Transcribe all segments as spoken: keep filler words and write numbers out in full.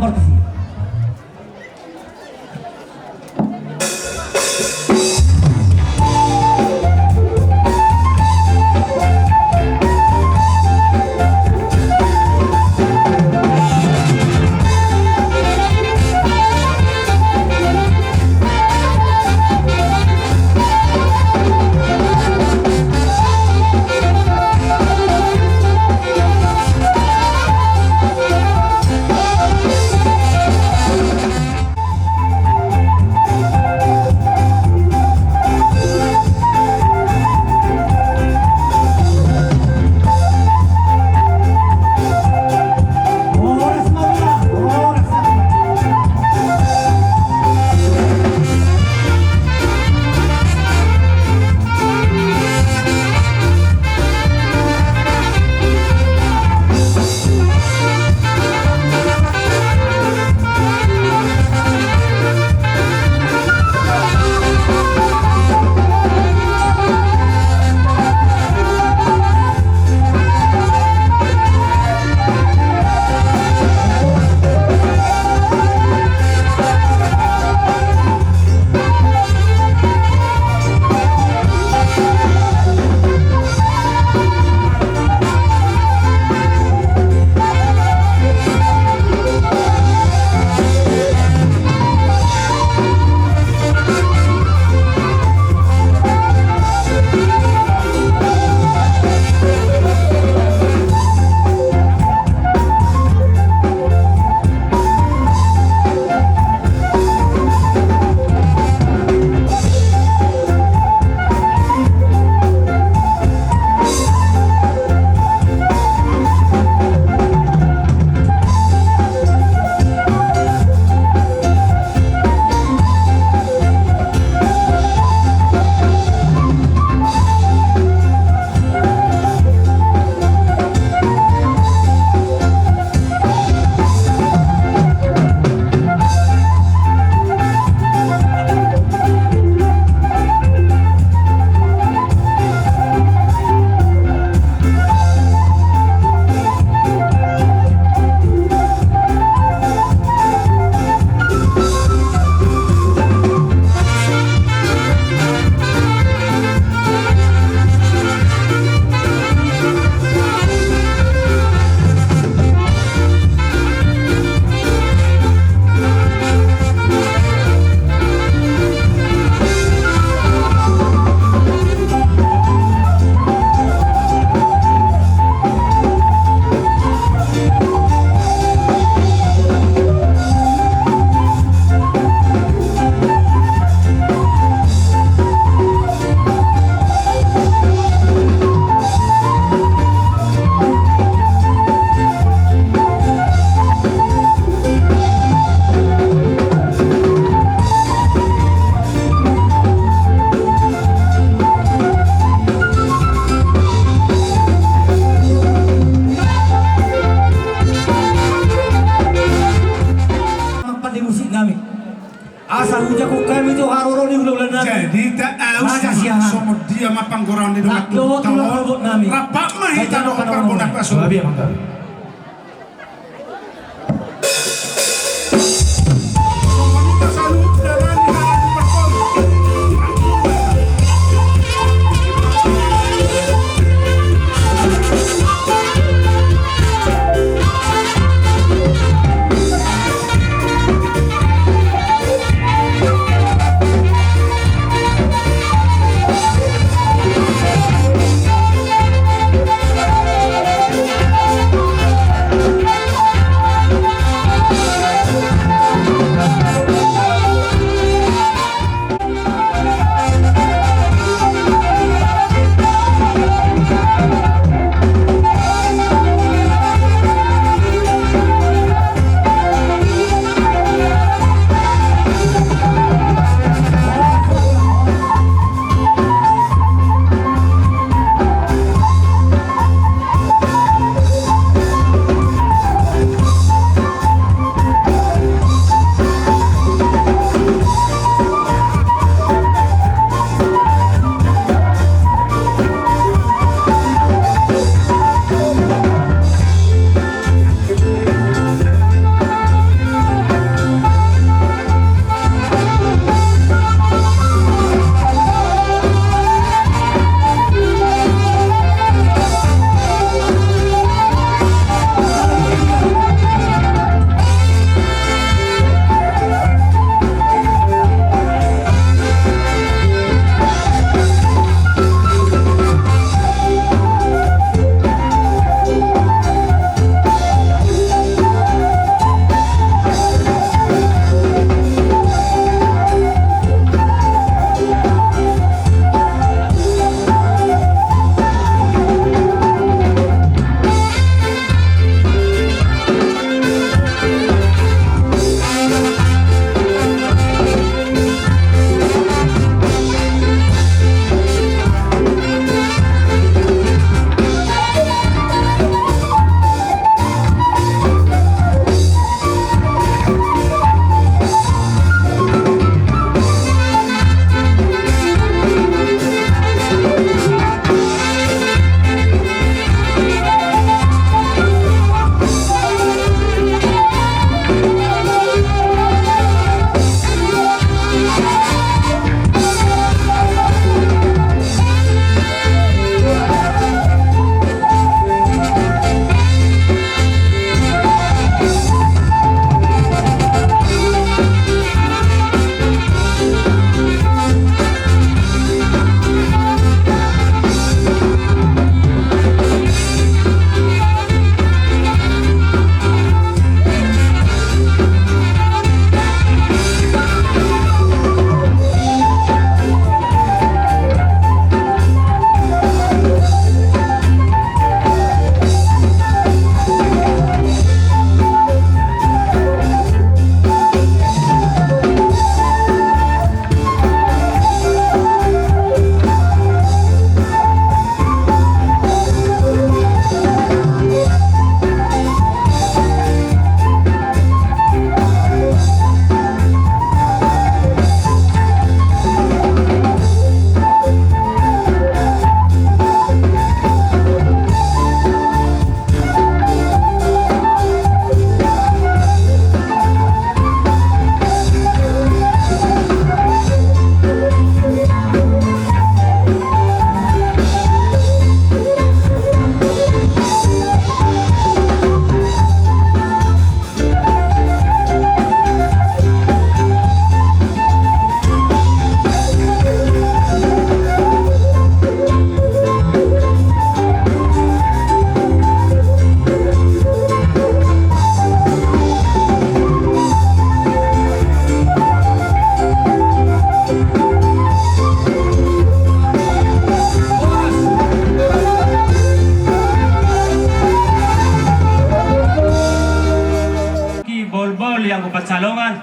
Porsi. Pande musik nami. Asa hujangkon hami tu haroro ni hulahula nami. Jadi tak aus. Songon dia ma panggoraon ni dongan tu hita on. Rap ma hita dohot parbonah pasuk. Bahul-bahul i anggo pansalongan.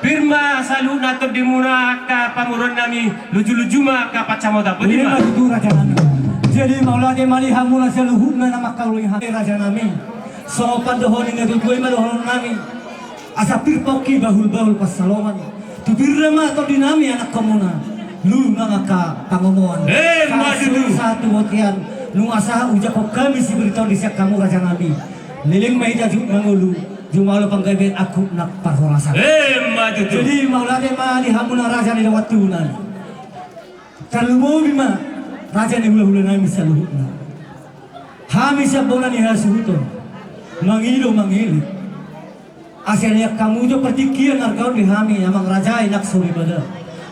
Pir ma saluhutna tondimuna angka pamoruonnami, luju-luju ma angka pansamotan. Boti ma. Ima tutu rajanami. Jadi mauliate ma di hamuna saluhutna na mangkaholongi hami rajanami. Songon pandohan ni na tuatua i ma dohononnami. Asa pir pongki bahul-bahul pansalongan. Tu pir ma tondinami anakkonmuna. Luhut ma angka pangomoan. Ima tutu. Sahat tu bontean. Nunga sahat hujalo hami sipir tondi sian hamu rajanami. Leleng ma hita jut mangolu. Jumalo panggabean angkup nang parhorasan. Ima tutu. Jadi mauliate ma di hamuna raja ni dongan tubu nami. Tarlumobi ma raja ni hula-hulanami saluhutna. Hami sian bona ni hasuhuton mangido mangelek. Asa lean hamu jo partingkian arga on di hami amang raja i nang soripada.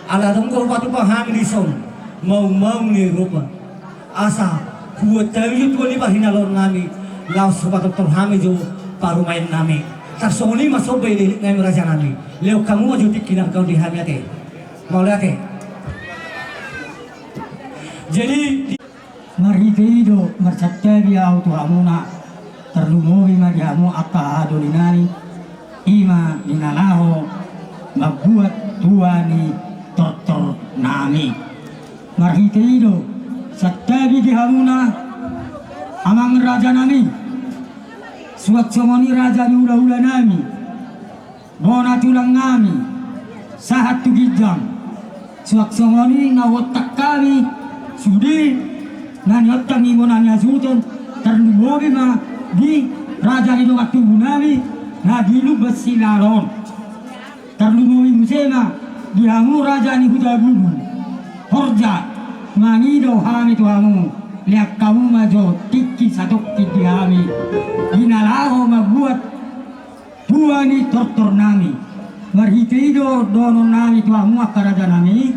Ala adong do rupa-rupa hami dison maung-maung ni Europa. Asa hubuat hami jo tua ni parhinalaonnami laos hupatortor hami jo parumaennami. Tarsongon i ma somba i leleknami rajanami. Lean hamu ma jo tingki na arga on di hami ate. Mauliate. Jadi di- Marhite i do marsantabi ahu tu hamuna. Tarlumobi ma di hamu angka hahadolinami. Ima di na laho mambuat tua ni tortornami. Marhite i do santabi di hamuna amang rajanami. Suang songon i raja ni hula-hulanami. Bona tulangnami sahat tu ginjang. Suang songon i na huontang hami sude na niontang i bona ni hasuhuton. Tarlumobi ma di raja ni dongan tubunami na di Lumban Silala on. Tarlumobi muse ma di hamu raja ni Hutagubu. Horja mangido hami tu hamu. Lean hamu ma jo tingki satongkin di hami di na laho mambuat tua ni tortornami. Marhite i do dohononnami tu hamu angka rajanami.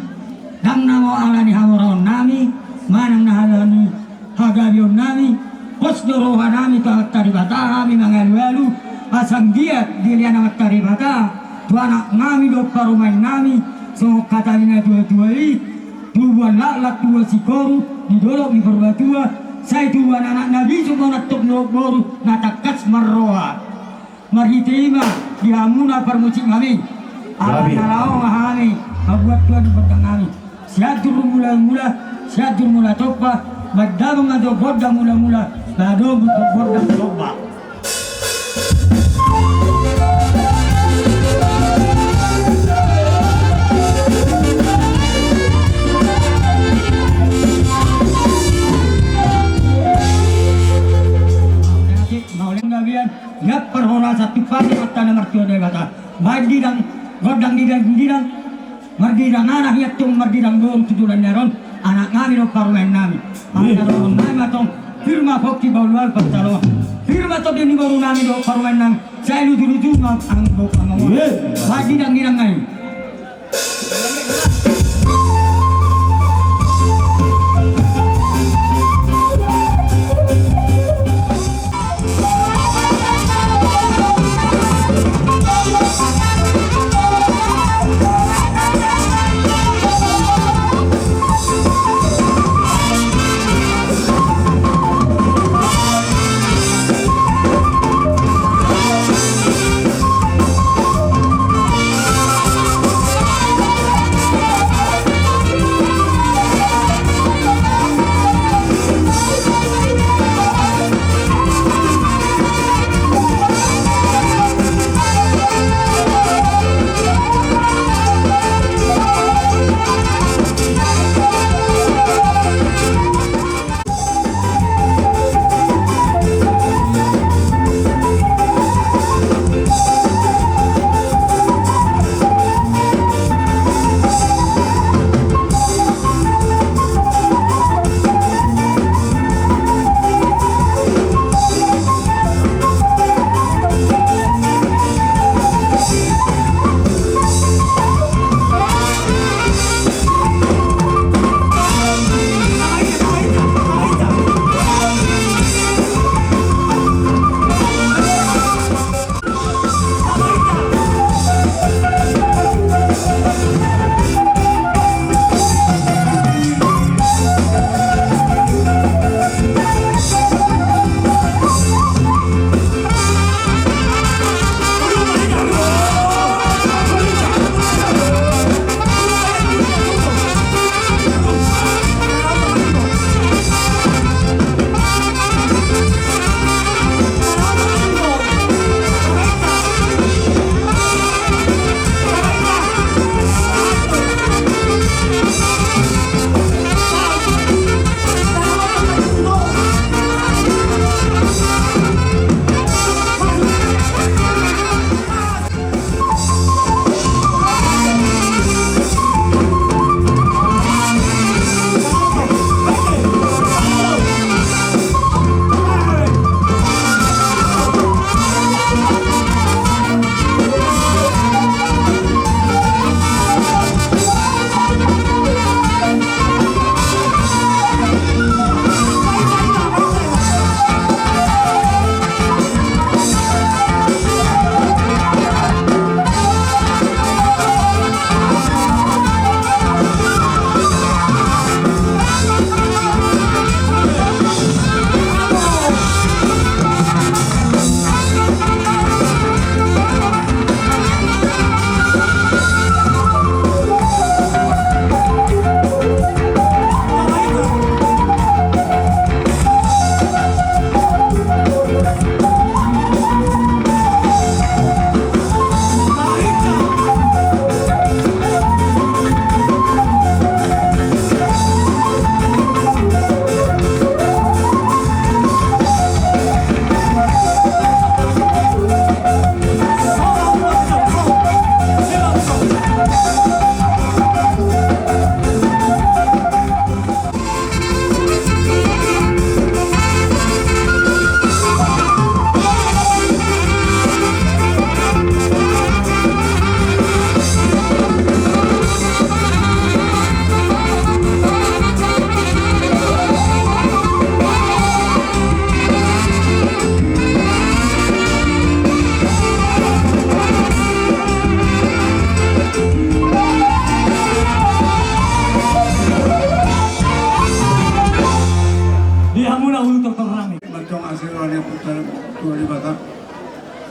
Ndang na molo ala ni hamoraonnami manang na ala ni hagabeonnami. Pos do rohanami tu Amanta Debata hami mangalualu asa anggiat dilean Amanta Debata tu anaknami dohot parumaennami. Songon hata ni na tuatua i, tubuan laklak tubuan singkoru di dolok ni Purbatua, sai tubuan anak na bisuk ma na tong dohot boru na tangkas marroha. Marhite i ma di hamuna parmusiknami. Ala na laho ma hami mambuat tua ni gondangnami. Sianjur Mula-mula, Sianjur Mula Tompa, baen damang ma jo gondang mula-mula, baen damang ma jo gondang tompa. Mauliate ma gabean. Ia parhorasan tu pande mata na martua Debata. Baen didang gondang didang didang. Mardirang anak ia tong mardirang boru tu joloan ni ari on. Anaknami dohot parumaennami. Angka dohononnami ma tong. Pir ma pongki bahul-bahul pansalongan. Pir ma tondi ni borunami dohot parumaennami. Sai luju-luju ma anggo pangomoan. Baen didang didang nai.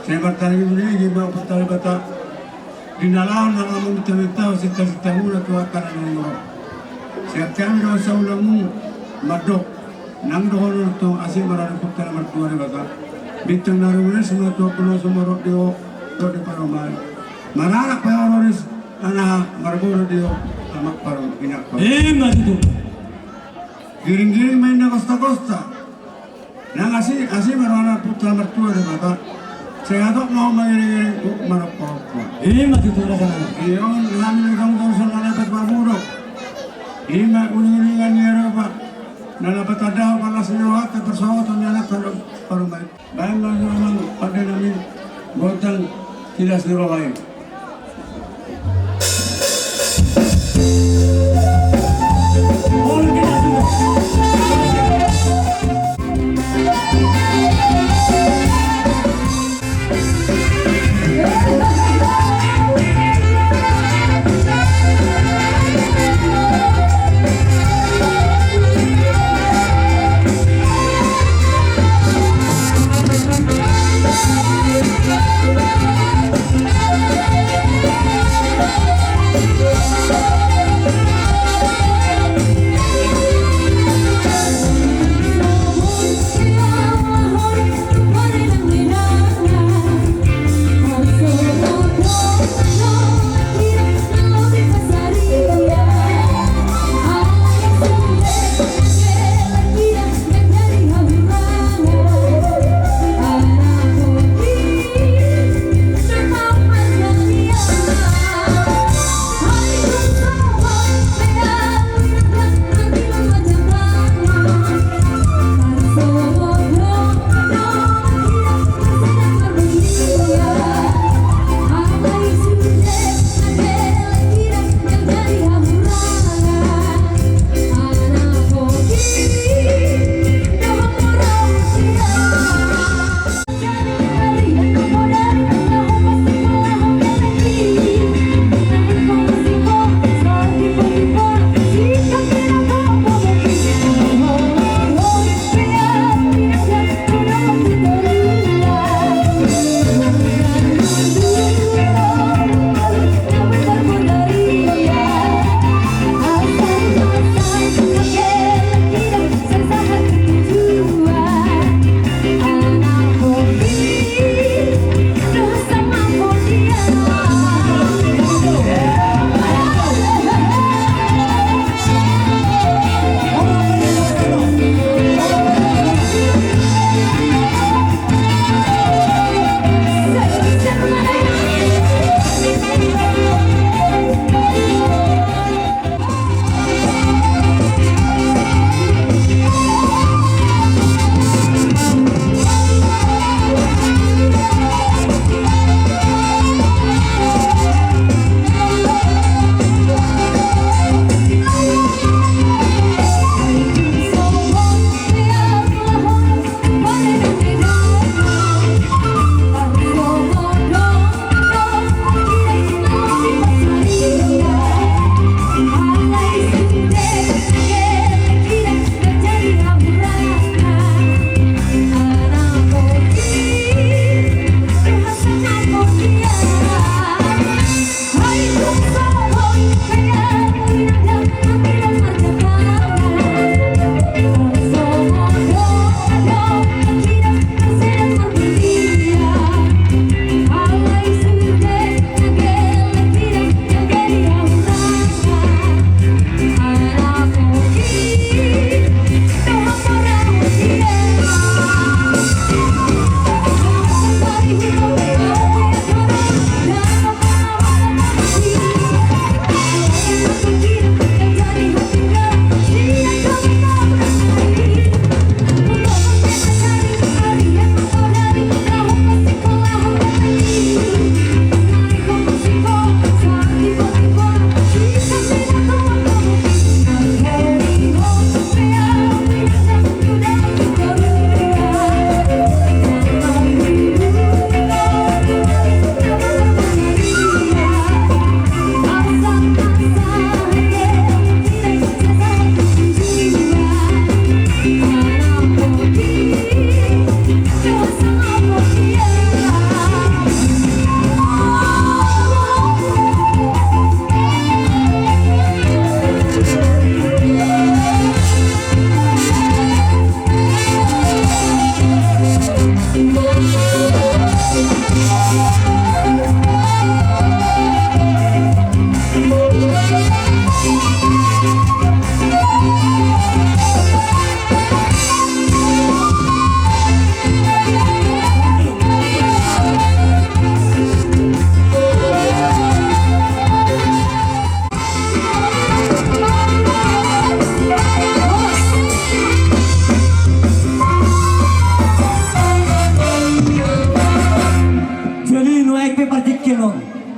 Sai martangi muna i ma Ompunta Debata di na laho nang hamu minta-minta ho sinta-sintamuna tu angka na naeng ro. Sai hami do saulangmu mandok nang dohonon tong asi ma rade Ompunta na martua Debata. Bintang na rumiris ma tu angka na sumorop di ho dohot di parumaen. Maranak pe ororis, anaha marboru di ho, amak parumaen, inak parumaen. Ima tutu. Giring-giring ma inna kosta-kosta. Nang asi, asi ma roha ni Ompunta na martua Debata. Sai hatop ma ho mangiring-iring, marompa-ompa. Ima tutu raja nami. Ia on hami na tongtong songon na dapat marmudok. Ima uning-uningan ni Eropa. Na dapat tanda ho palas ni rohanta, parsohoton ni anakta dohot parumaen. Baen ma songon pande nami, gondang tilas ni roha i.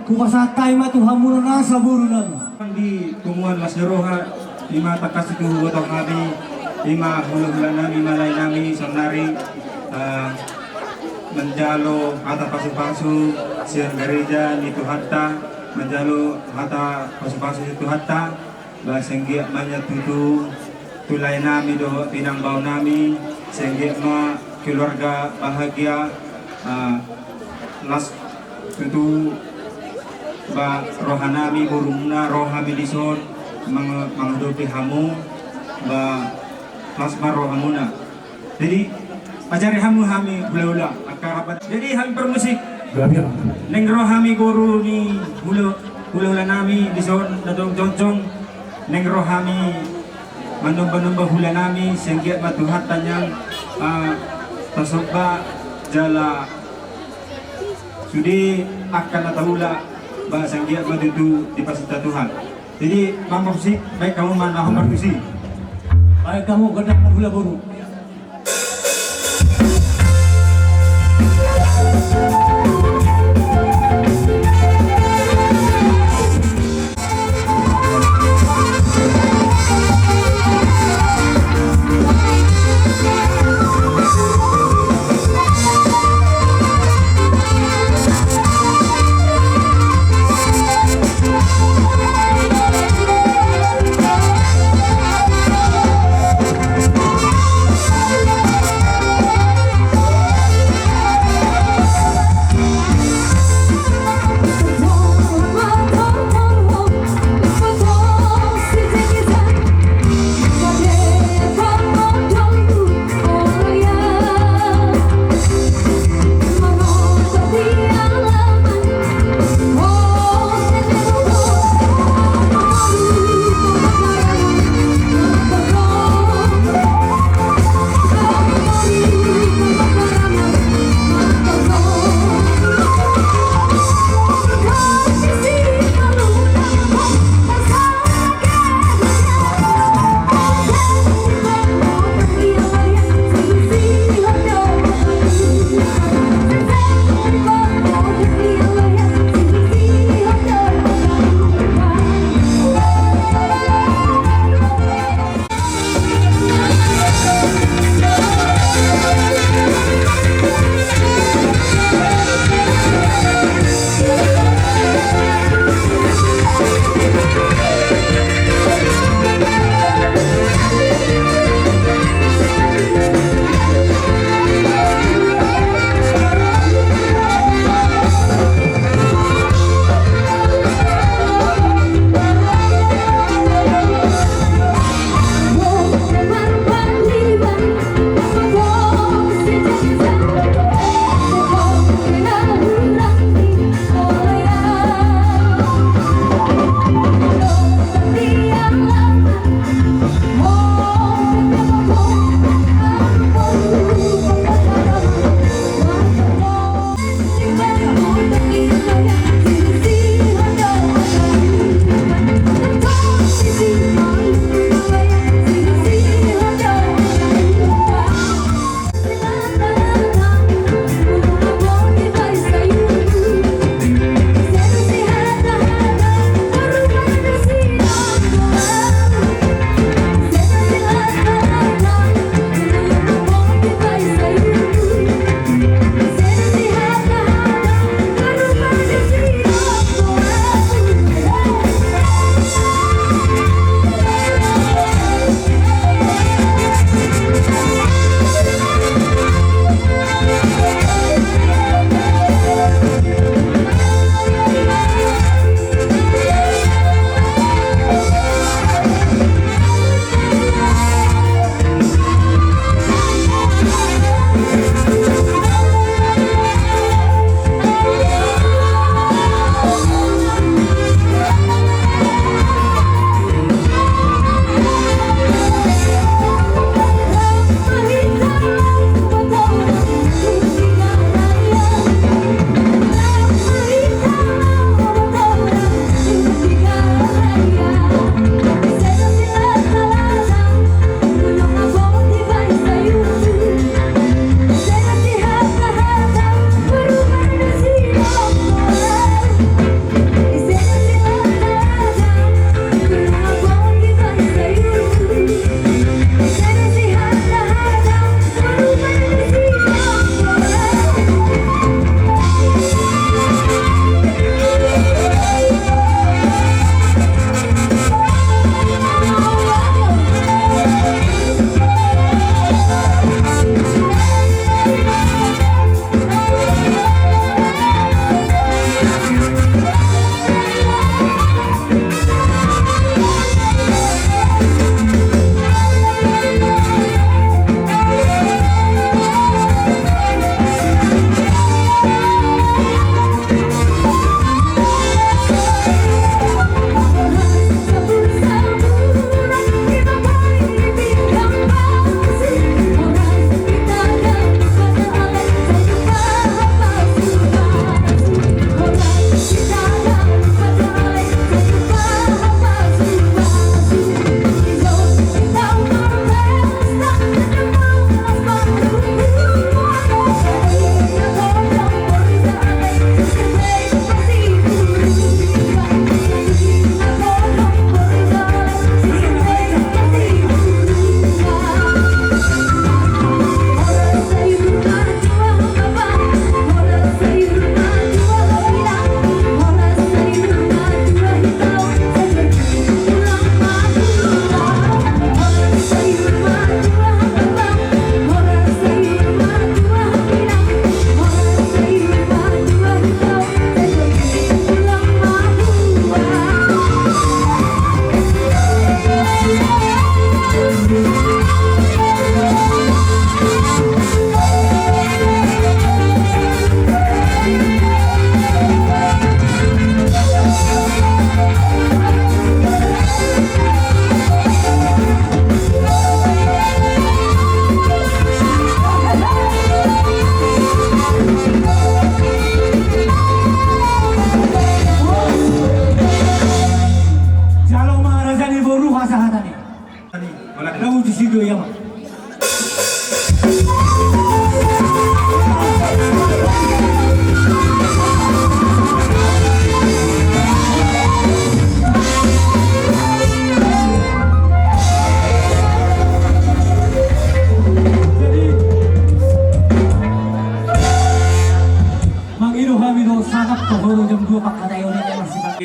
Hupasahat hami ma tu hamuna nasa boru nami. Di punguan Las ni Roha, ima tangkas tutu huboto hami, ima hulahula nami, ima lae nami, saonari, eh, manjalo hata pasupasu sian gareja ni Tuhanta, manjalo hata pasupasu ni Tuhanta, ba sai anggiat ma nian tutu tu lae nami dohot pinang bao nami, sai anggiat ma keluarga bahagia, ah, las tutu ba roha nami borumuna, ro hami dison mang-, mangadopi hamu, ba las ma rohamuna. Jadi, pajari hamu hami hulahula, angka rapat. Jadi, hami parmusik. Naeng ro hami boru ni hula, hulahula nami dison na jongjong. Naeng ro hami manomba-nomba hula nami, sai anggiat ma Tuhanta nian, ah, tasomba jala sude angka na taula, ba sai anggiat ma tutu dipasinta Tuhan. Jadi, mamparmusik, baen hamu ma na hombar tusi. Baen hamu gondang hula boru.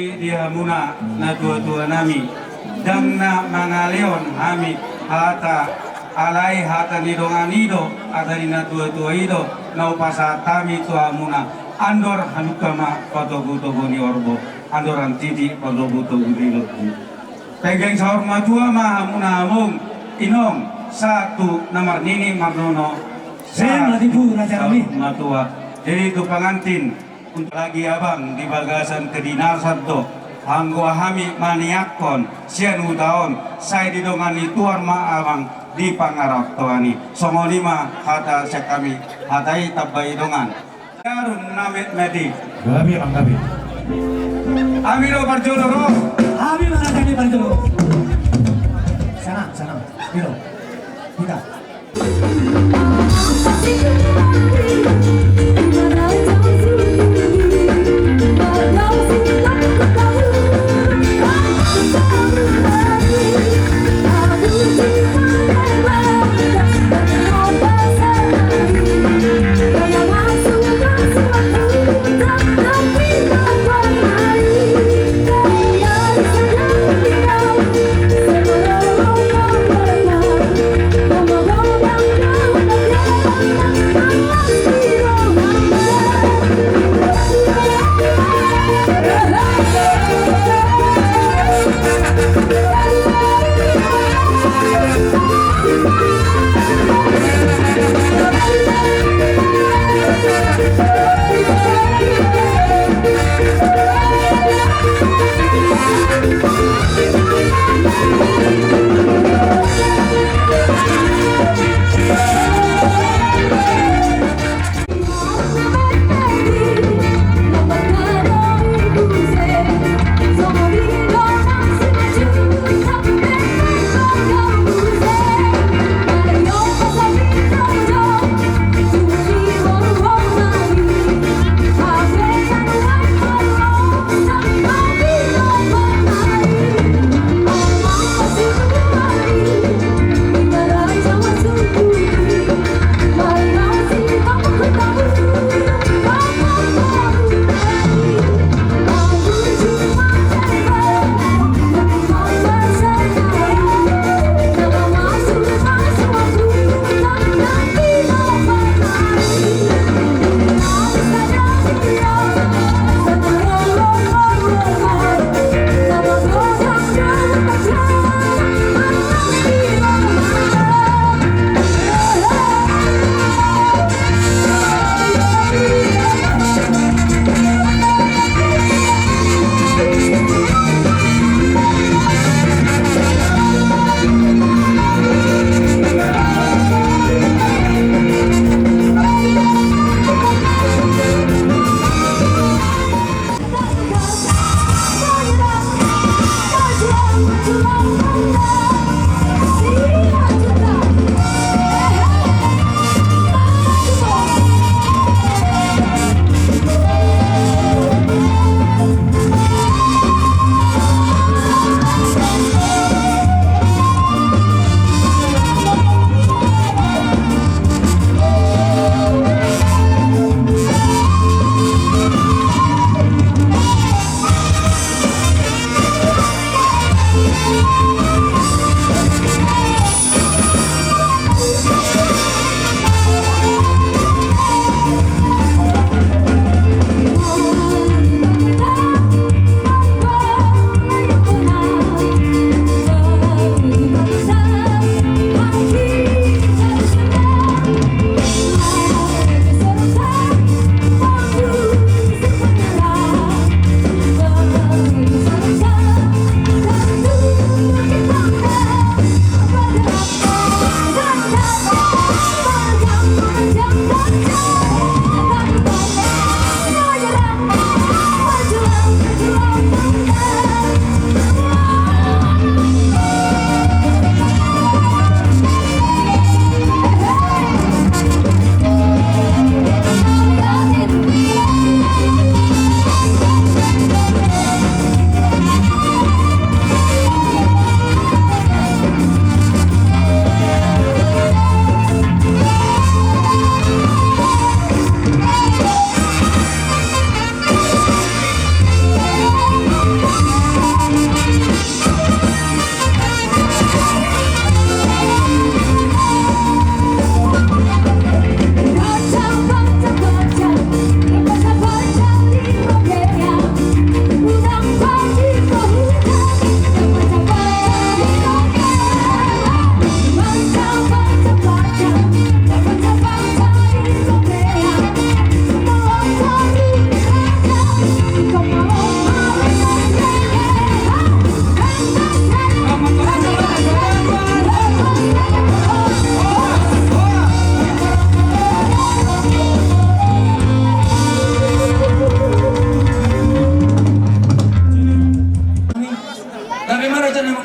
Di hamuna natuatua nami, ndang na mangalehon hami hata, alai hata ni dongan i do, hata ni natuatua i do na hupasahat hami tu hamuna. Andor halumpang ma patogutogu ni horbo, andor antiti patogutogu ni lombu. Penggeng saur matua ma hamuna among inong, sahat tu na marnini marnono. Sahat tu saur matua. Jadi tu pangantin, apalagi abang di bagasan kedinasan do, anggo hami maniakkon sian huta on, sai didongani Tuhan ma abang di pangarantoan i. Songon i ma hata sian hami, hata i tamba i dongan. Jarum na metmet i. Gabe, Bang, gabe. Hami do parjolo ro. Hami ma raja ni parjolo. Sana, sana. Hita.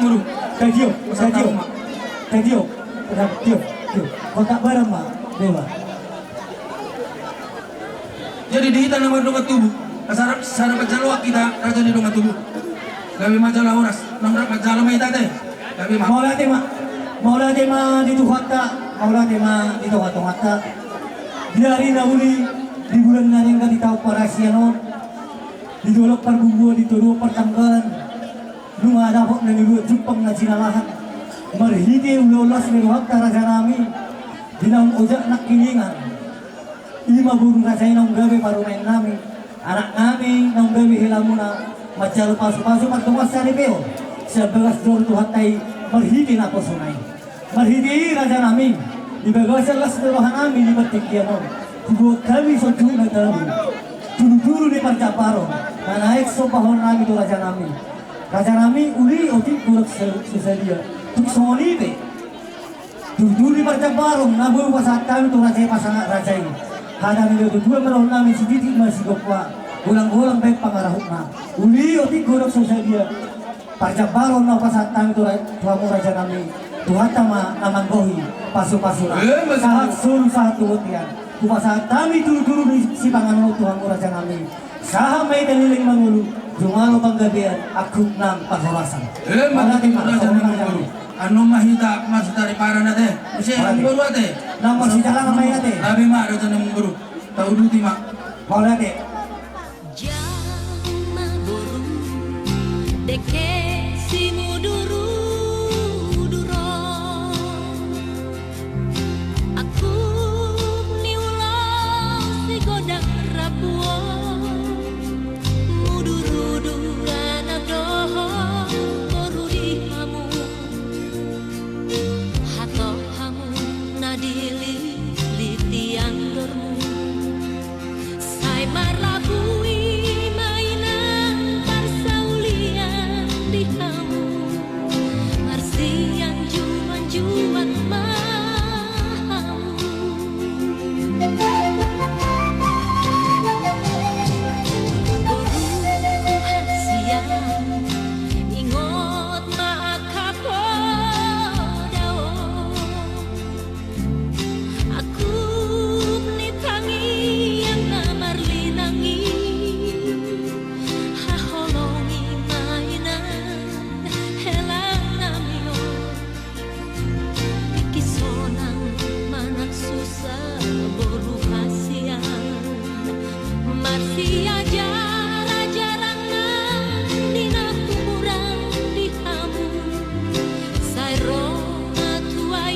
Tio, tio, tio, tio. Kontak barang ma, Dewa. Jadi di hita na mardongan tubu, sara, sara manjalo hita raja ni dongan tubu. Gabe manjalo horas, nang rap manjalo ma hita te. Gabe ma. Mauliate ma, mauliate ma di Tuhanta, mauliate ma di tongatonganta. Di ari na uli, di bulan na denggan, di taon parasian on, di dolok parbubuan, di toruan partanggalan, nunga dapot na nibuat jumpang na jinalahan. Marhite ulaon las ni rohanta raja nami, di naung ojak nangkiningan. Ima boru raja i naung gabe parumaen nami, anak nami naung gabe helamuna, manjalo pasupasu martonga saripeon sian bagas joro Tuhanta i marhite naposona i. Marhite i raja nami, di bagasan las ni roha nami di partingkian on, huboan hami songon na tabo, tulutulu ni parjambaron, na naeng sombahon nami tu raja nami. Raja nami, uli otik godang so sadia. Tung songon i pe, tulutulu ni parjambaron na boi hupasahat hami tu raja i, pasangaphon raja i. Hata ni natuatua ma dohonon nami, sititi ma sigompa, golanggolang baen pangarahutna. Uli otik godang so sadia. Parjambaron na hupasahat hami tu ra-, tu hamu raja nami, Tuhanta ma na manggohi pasupasuna. Sahat solu sahat tu bontean. Hupasahat hami tulutulu ni sipanganon tu hamu raja nami. Sahat ma hita leleng mangolu, jumalo panggabean, angkup nang parhorasan. Mauliate ma raja nami. Annon ma hita marsitaripara ate. Muse amangboru ate. Nang marsijalangan ma hita ate. Gabe ma raja nami, amangboru. Tauduti ma. Mauliate. Jala ma boru, dengke simudurudur on. Angkup ni ulaon sigodang rambu on. Mudurudur anak dohot boru di hamu. Hatop hamu na dilili tiang dormu. Sai marlabui ma inang parsaulian di hamu, marsianjuanjuan ma hamu. Boru hasian, ingot ma angka poda on. Angkup ni tangiang na marlinang i, haholongi ma inang hela nami on. Tingki sonang manang susa boru hasian, marsiajarajaran nang di na hurang di hamu. Sai ro ma tua i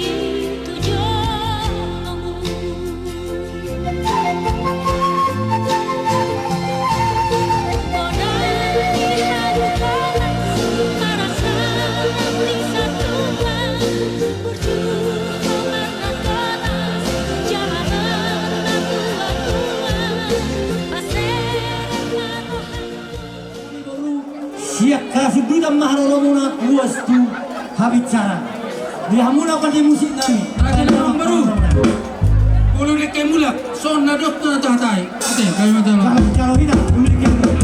tu jolomu. Poda ni haduan, parasaan ni satua, burju ho marnatoras, jala marnatuatua, paser ma rohangku. Sian hasundutan ma haroromuna uas tu habicara. Di hamuna pande musik nami. Raja ni amangboru. Ulu dengke mulak, songon na dok tu na tahatai. Ate, kami masalah. Jalo, jalo hita, ulu dengke mulak.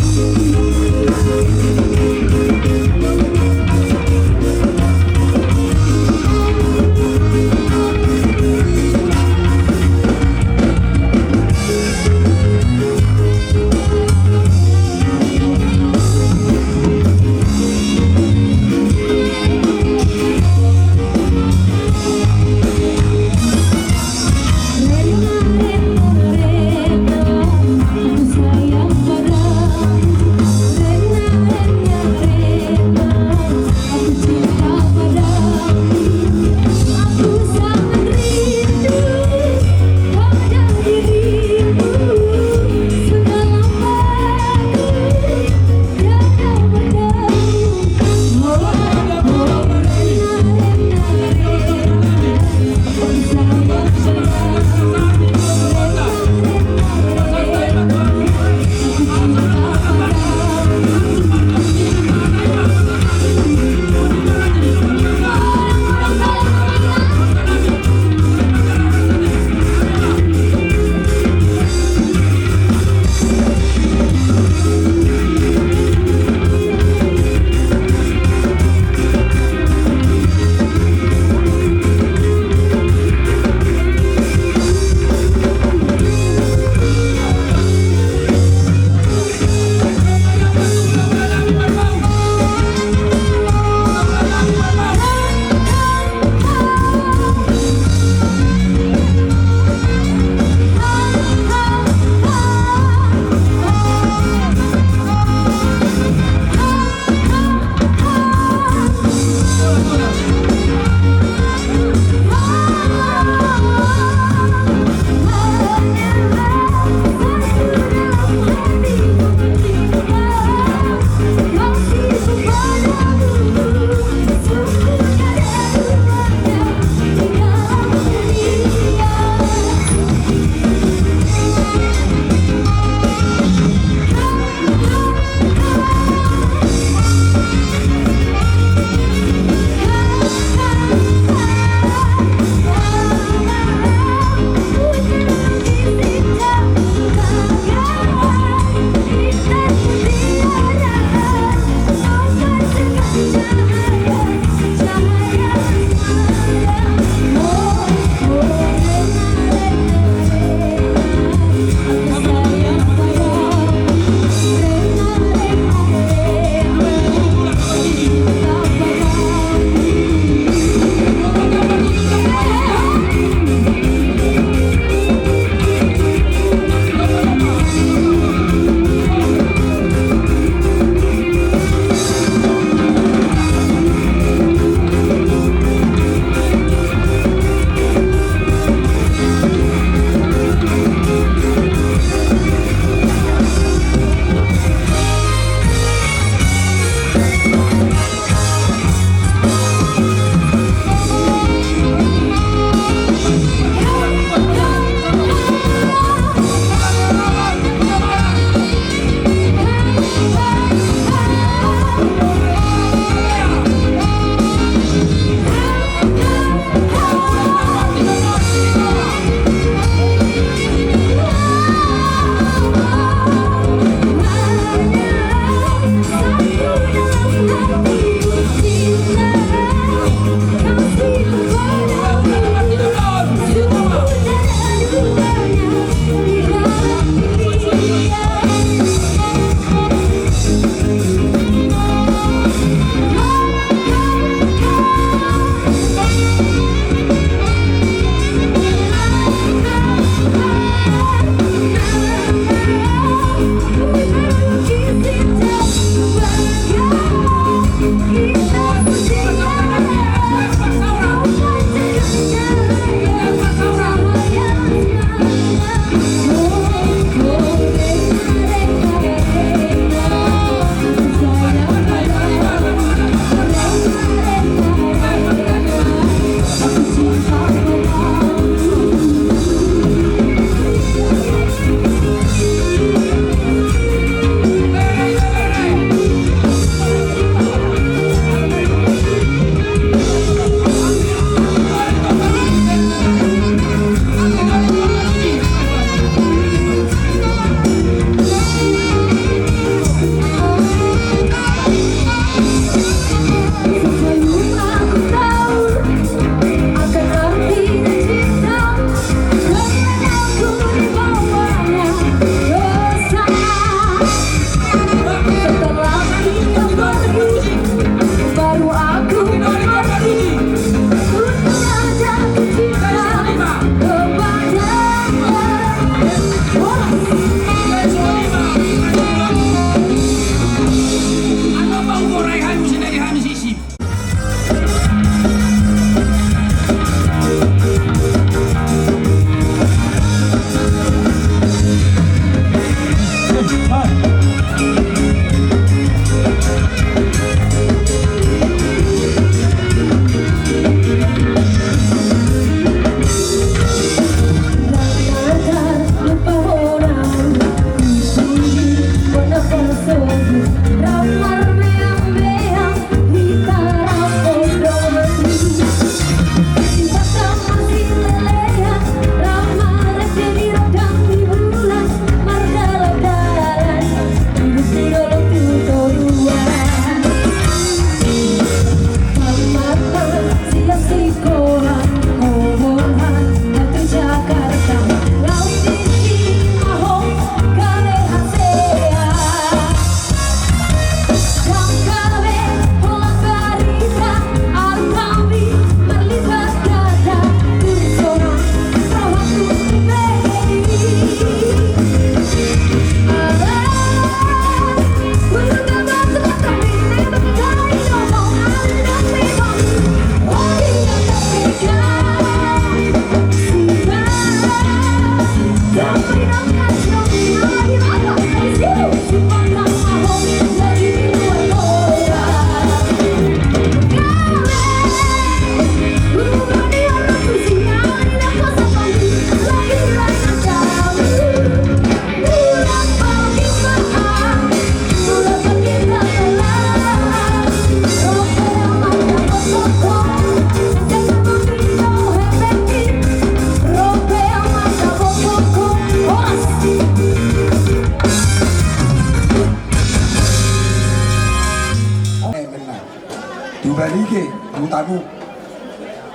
Tu Balige, tu Tabu.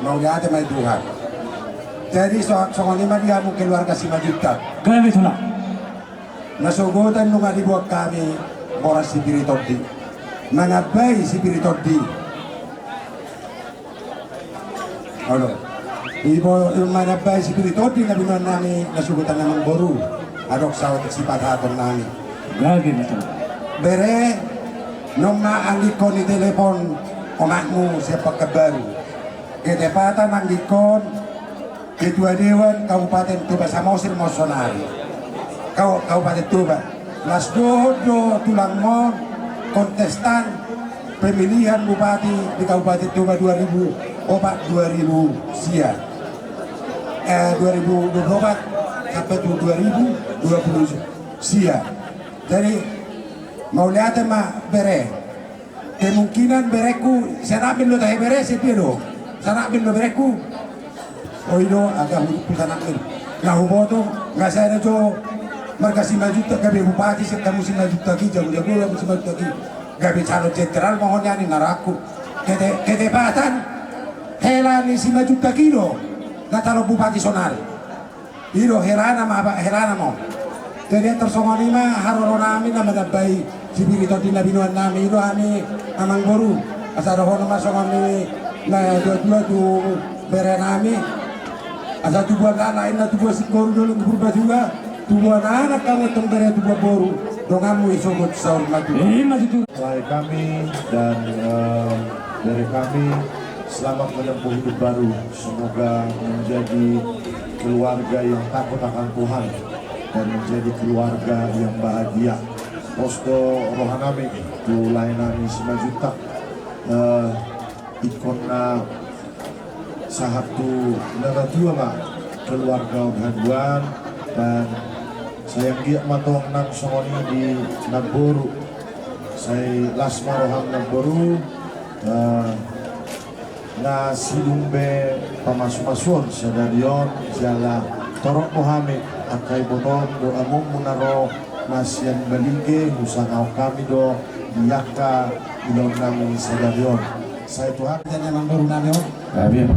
Mauliate ma di Tuhan. Jadi so, songon i ma di hamu keluarga Simanjuntak. Gabe, Tulang. Na sogot nunga dibuat hami boras si pir ni tondi. Manambai si pir ni tondi. Olo. Ibo, manambai si pir ni tondi na binoan nami na sogot na namboru. Adong saotik sipatahon nami. Gabe ma, Tulang. Bere, nunga anggikon i telepon omakmu sian Pekanbaru. Ketepatan anggikon Ketua Dewan Kabupaten Toba Samosir ma on sonari. Kau, Kabupaten Toba. Las dohot do tulangmon kontestan pemilihan bupati di Kabupaten Toba dua ribu opat dua ribu sia. Eh, dua ribu dua puluh opat sampai tu dua ribu dua puluh sia. Jadi, mauliate ma bere. Kemungkinan berengku, sian Amin do tahe bere, sian dia do. Sian Amin do berengku. O i do, aga hudukku sian Amin. Nga huboto, nga sada jo marga Simanjuntak gabe bupati, sian hamu Simanjuntak i, jago-jago hamu Simanjuntak i. Gabe calon jenderal ma ho nian, ninna rohangku. Kete-, ketepatan hela ni Simanjuntak i do na calon bupati sonari. I do helana ma, helana ma on. Jadi tor songon i ma haroronami na manambai sipir i tondi na binoannami, i do hami amangboru. Asa dohonon ma songon ni na tuatua tu berenami. Asa tubuan lae lae na tubuan singkoru do, laho Purba Juga. Tubuan anak hamu antong bere, tubuan boru, donganmu i sogot saur matua. Lae kami dan, eh, bere kami, selamat menempuh hidup baru. Semoga menjadi keluarga yang takut akan Tuhan dan menjadi keluarga yang bahagia. Pos do rohanami tu laenami Simanjuntak. Eh, ingkon na sahat tu nabatua ma keluarga on haduan, dan sai anggiat ma tong nang songon i di namboru. Sai las ma roham namboru, eh, na sidung be pamasumasuon sadari on, jala torop do hami angka ibotom dohot amongmu na ro na sian Balige, husangahon hami do di angka ulaonnami sadari on. Sai Tuhan. Jadi amangborunami on. Amin.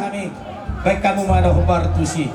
Hami, baen hamu ma na hombar tusi.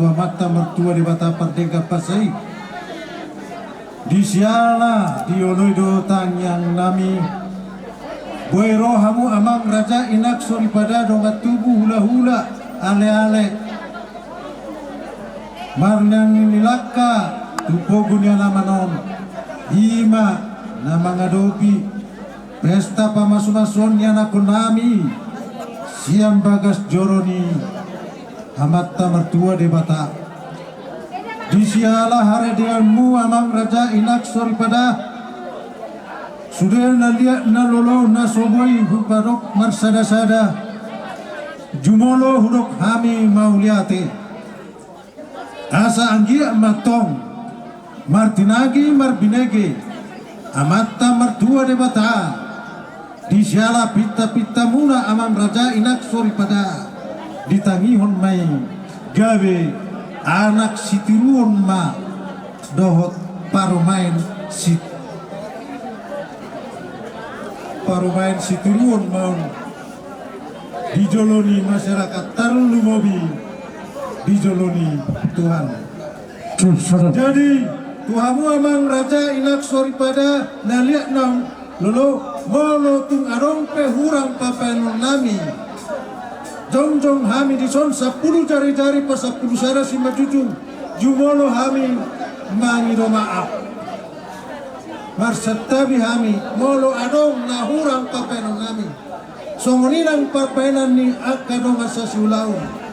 Amanta Martua Debata pardenggan basa i. Di siala dioloi do tangiang nami. Boi ro hamu amang raja, inang soripada, dongan tubu, hulahula, aleale. Marnang ni langka tu pogu ni alaman on, i ma na mangadopi pesta pamasumasuon ni anakkon nami sian bagas joro ni Amanta Martua Debata. Di siala haradeonmu amang raja, inang soripada, sude na liat na lolo na so boi hupadok marsadasada, jumolo hudok hami mauliate. Asa anggiat ma tong martinangi marbinege Amanta Martua Debata, di siala pintapintamuna amang raja, inang soripada, ditangihon ma i gabe anak sitiruon ma dohot parumaen sit-, parumaen sitiruon ma on di jolo ni masyarakat, tarlumobi di jolo ni Tuhan. Jadi tu hamu amang raja, inang soripada, na liat na lolo, molo tung adong pe hurang papaenon nami, jongjong hami dison sampulu jarijari pasampulu sada simanjujung, jumolo hami mangido maaf. Marsantabi hami molo adong na hurang papaenon nami. Songon i nang parbahenan ni angka dongan sasiulaon.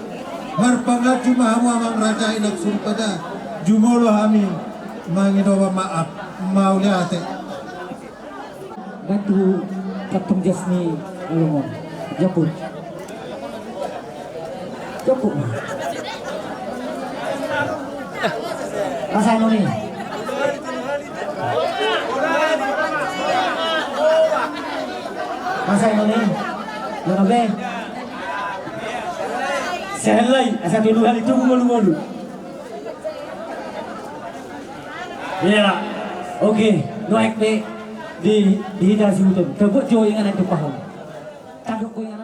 Marpanganju ma hamu amang raja, inang soripada, jumolo hami mangido maaf. Mauliate. Bantu kantong jas ni Olomo. Jamput. Jamput ma. Asa anu ni. Asa anu ni. Yang apa? Sehari lai, asa dulu hari itu mulu-mulu. Iya, oke. Nuaeng pe di, di hita sibuton. Terbuat jo yang ada di paham. Tadok ko yang